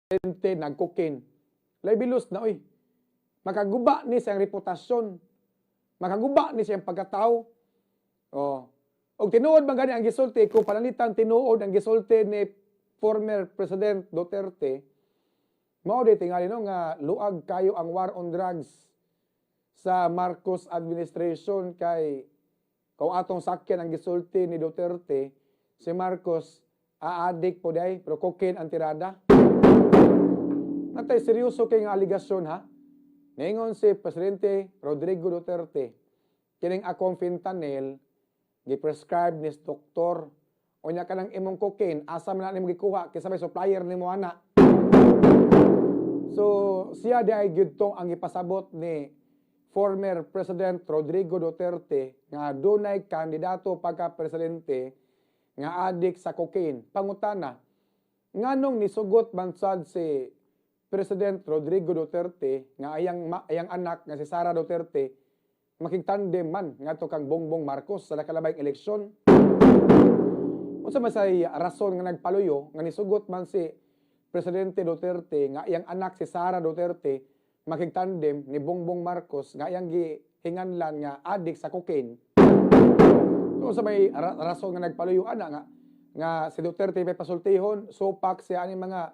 Presidente nag-cocaine. Libelous na oy. Makaguba ni siyang reputasyon. Makaguba ni siyang pagkatao. Oh. Og tinuod man gani ang gisulti, kung pananglitan tinuod ang gisulti ni former President Duterte, mao di tingali, no, nga luag kayo ang war on drugs sa Marcos administration, kay kung atong sakyan ang gisulti ni Duterte, si Marcos aadik po diay, pero cocaine ang tirada. Natay seryoso kay nga aligasyon, ha. Ningon si Presidente Rodrigo Duterte, kining akong fentanyl gi-prescribe ni doktor. Unya kanang imong cocaine, asa man na nimo gikuha, kinsa may supplier nimo ana? So siya di ay gyud tong ang ipasabot ni former President Rodrigo Duterte nga dunay kandidato pagka presidente nga adik sa cocaine. Pangutana, nganong nisugot man sad si President Rodrigo Duterte nga ayang anak nga si Sara Duterte makigtandem man ngadto kang Bongbong Marcos sa nakalabay eleksyon? Unsa man say rason nga nagpaluyo nga nisugot man si Presidente Duterte nga iyang anak si Sara Duterte makigtandem ni Bongbong Marcos nga iyang gihinganlan nga adik sa cocaine? So sa may rason nga nagpaluyo ana nga nga si Duterte may pasultihon, supak siya ani mga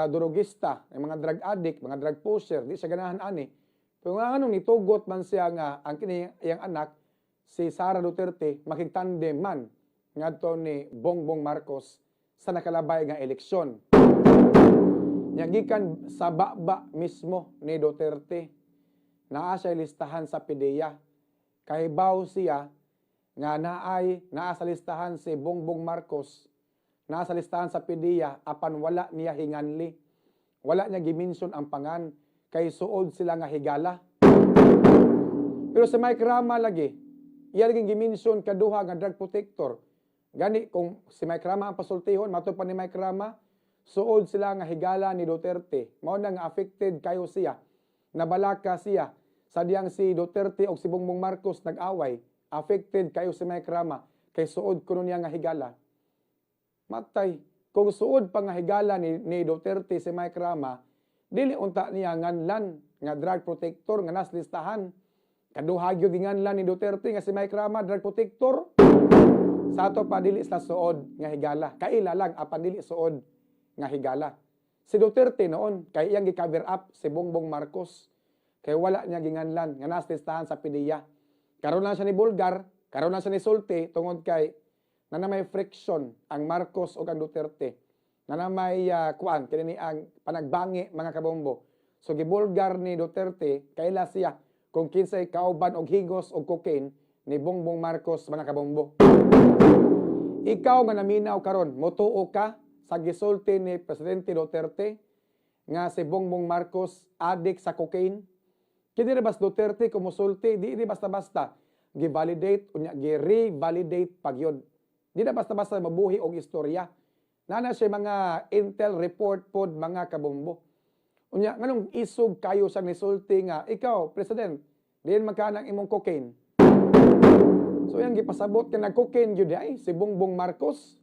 durugista, ang mga drug addict, mga drug pusher, di siya ganahan ani. Pero nga nganong nitugot man siya nga ang kini iyang anak si Sara Duterte makigtandem man ngadto ni Bongbong Marcos sa nakalabay nga eleksyon? Nya gikan sa baba mismo ni Duterte, naa siya listahan sa PDEA. Kahibaw siya nga naay naa sa listahan si Bongbong Marcos, naa sa listahan sa PDEA, apan wala niya hinganli. Wala niya gimension ang pangan kay suod sila nga higala. Pero si Mike Rama lagi, iya lagi gimension kaduha nga drug protector. Gani kung si Mike Rama ang pasultihon, matod pa ni Mike Rama, suod sila nga higala ni Duterte. Mao na nga affected kayo siya. Nabalaka siya. Sa diyang si Duterte o si Bongbong Marcos nag-away, affected kayo si Mike Rama kay suod kuno niya nga higala. Matay, kung suod pa nga higala ni Duterte si Mike Rama, dili unta niya nganlan nga drug protector nga nas listahan. Kaduha gyud ginganlan ni Duterte nga si Mike Rama drug protector. Sa ato pa, dili sila suod nga higala. Kaila lang, apan dili suod nga higala. Si Duterte noon kay iyang gi-cover up si Bongbong Marcos kay wala niya ginganlan nga nas listahan sa PDEA. Karon lang siya ni Bulgar, karon lang siya ni sulti tungod kay na may friction ang Marcos ug ang Duterte. Na may kuan kini ni ang panagbangi, mga kabombo. So gibulgar ni Duterte, kaila siya kung kinsay kauban og higos og cocaine ni Bongbong Marcos, mga kabombo. Ikaw nga naminaw karon, motuo ka sa gisulti ni Presidente Duterte nga si Bongbong Marcos adik sa cocaine? Kini ra bas Duterte kung mosulti, di ni basta-basta. Gi-validate unya gi-revalidate pagyud. Di na basta-basta mabuhi og istorya. Nana siya mga intel report pod, mga kabombo. Unya nganong isog kayo sa nisulti nga ikaw, President, diin man ka ng imong cocaine? So yang gipasabot ka nag-cocaine gyud ay si Bongbong Marcos.